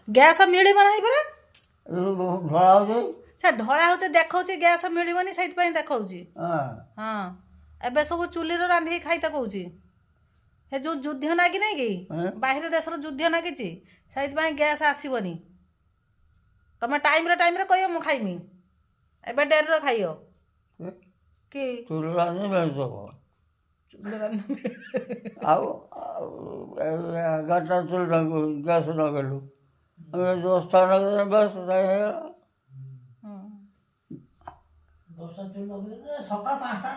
Gas ମିଳିବ ନାହିଁ ପରା। ଢଳା ହେଉଛି। ସେ ଢଳା ହେଉଛି, ଦେଖାଉଛି ଗ୍ୟାସ୍ ମିଳିବନି, ସେଇଥିପାଇଁ ଦେଖାଉଛି। ହଁ, ଏବେ ସବୁ ଚୁଲିରେ ରାନ୍ଧିକି ଖାଇତେ କହୁଛି। ସେ ଯେଉଁ ଯୁଦ୍ଧ ନାଗି ନାହିଁ କି, ବାହିର ଦେଶର ଯୁଦ୍ଧ ନାଗିଛି, ସେଇଥିପାଇଁ ଗ୍ୟାସ୍ ଆସିବନି। ତମେ ଟାଇମ୍ରେ ଟାଇମ୍ରେ କହିବ ମୁଁ ଖାଇମି, ଏବେ ଡେରିରେ ଖାଇବ କି? ଚୁଲି ରାନ୍ଧି ମିଳିଥିବ ଆଉ 11ଟା ଚୁଲି ଗ୍ୟାସ୍ ଲଗେଇଲୁ, ଆମେ 10ଟା ଲଗେଇଲେ ବାସ୍ ହେଇଗଲା। 10ଟା ଚୁଲି ଲଗେଇଲେ ସକାଳ 5ଟା।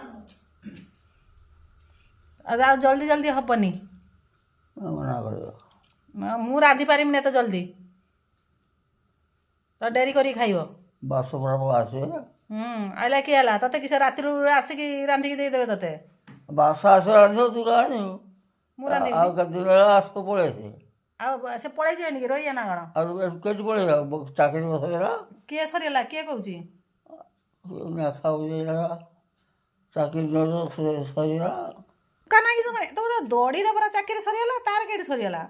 ଆଉ ଜଲ୍ଦି ଜଲ୍ଦି ହବନି। ମନା କରିବ। ମୁଁ ରାନ୍ଧି ପାରିବିନି ଏତେ ଜଲ୍ଦି, ତ ଡେରି କରିକି ଖାଇବ। ବାସ ଆସିବେ। ଆଇଲା କିଏ ହେଲା ତତେ? କିସ ରାତିରୁ ଆସିକି ରାନ୍ଧିକି ଦେଇଦେବେ ତତେ? ବାସ ଆସିବ, ରାନ୍ଧିବ, ତୁ କାଇଁ ଆଣିବୁ? ମୁଁ ରାନ୍ଧିବି। ଆଉ କେତେ ଦିନ ହେଲା ଆସିବ, ପଳେଇ ଆସିବେ। ଆଉ ସେ ପଳେଇ ଯିବେନି କି, ରହିବେ ନା କ'ଣ? ଆଉ କେଠି ପଳେଇବ? ଚାକିରି ସରିଗଲା। କିଏ ସରିଗଲା? କିଏ କହୁଛି? ଚାକିରି ସରିଗଲା। କାହିଁକି ତମର ଦଡ଼ିର ପରା ଚାକିରି ସରିଗଲା, ତାର କେଠି ସରିଗଲା?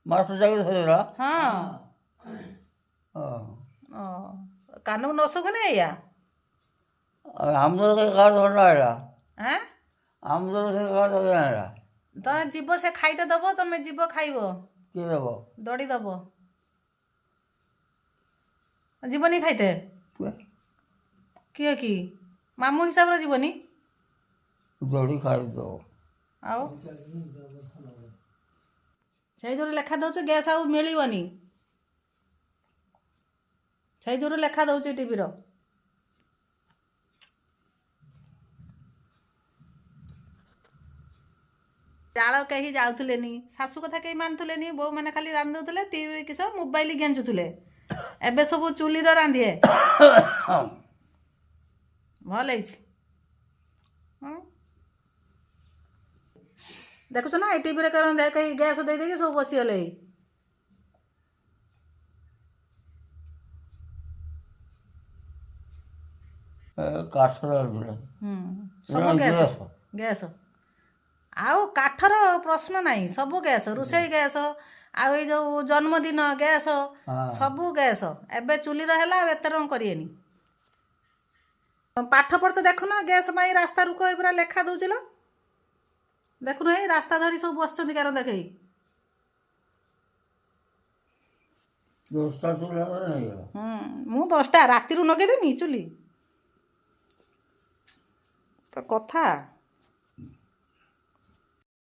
ମାଷ୍ଟର ଚାକିରି ସରିଗଲା। ହଁ, କାନକୁ ନ ଶୁଭୁନି ଏଇଆ। ଆମର କାହା ଧରଣା ହେଲା? ଆଁ, ଆମର ସେ କାହା ଧରଣା ହେଲା? ତମେ ଯିବ, ସେ ଖାଇତେ ଦବ, ତମେ ଯିବ ଖାଇବ। କିଏ ଦେବ? ଦଡ଼ି ଦବ। ଯିବନି ଖାଇତେ? କିଏ କି ମାମୁଁ ହିସାବରେ ଯିବନି? ଦଡ଼ି ଖାଇଦେବ। ଆଉ ସେଇଥିରୁ ଲେଖା ଦେଉଛୁ ଗ୍ୟାସ୍ ଆଉ ମିଳିବନି, ସେଇଥିରୁ ଲେଖା ଦେଉଛି ଟିଭିର। ଜାଳ କେହି ଜାଳୁଥିଲେନି, ଶାଶୁ କଥା କେହି ମାନୁଥିଲେନି, ବୋଉମାନେ ଖାଲି ରାନ୍ଧି ଦେଉଥିଲେ, ଟିଭି କିସ ମୋବାଇଲ ଗେଞ୍ଜୁଥିଲେ। ଏବେ ସବୁ ଚୁଲିର ରାନ୍ଧିଏ। ଭଲ ହେଇଛି। ଦେଖୁଛ ନା, ଏ ଟିଭିରେ କରନ୍ତି, କେହି ଗ୍ୟାସ୍ ଦେଇଦେଇକି ସବୁ ବସିଗଲେ। ସବୁ ଗ୍ୟାସ୍ ଗ୍ୟାସ୍, ଆଉ କାଠର ପ୍ରଶ୍ନ ନାହିଁ, ସବୁ ଗ୍ୟାସ୍, ରୋଷେଇ ଗ୍ୟାସ୍, ଆଉ ଏଇ ଯେଉଁ ଜନ୍ମଦିନ ଗ୍ୟାସ୍, ସବୁ ଗ୍ୟାସ୍। ଏବେ ଚୁଲିର ହେଲା, ଆଉ ଏତେ ରଙ୍ଗ କରିବେନି। ପାଠ ପଢ଼ୁଛ, ଦେଖୁନ ଗ୍ୟାସ୍ ପାଇଁ ରାସ୍ତା ରୋକ ପୁରା ଲେଖା ଦେଉଛି ଲୋ। ଦେଖୁନ, ଏଇ ରାସ୍ତା ଧରି ସବୁ ବସିଛନ୍ତି କାରଣ ଦେଖେଇ। ମୁଁ 10ଟା ରାତିରୁ ଲଗେଇଦେମି ଚୁଲି ତ କଥା।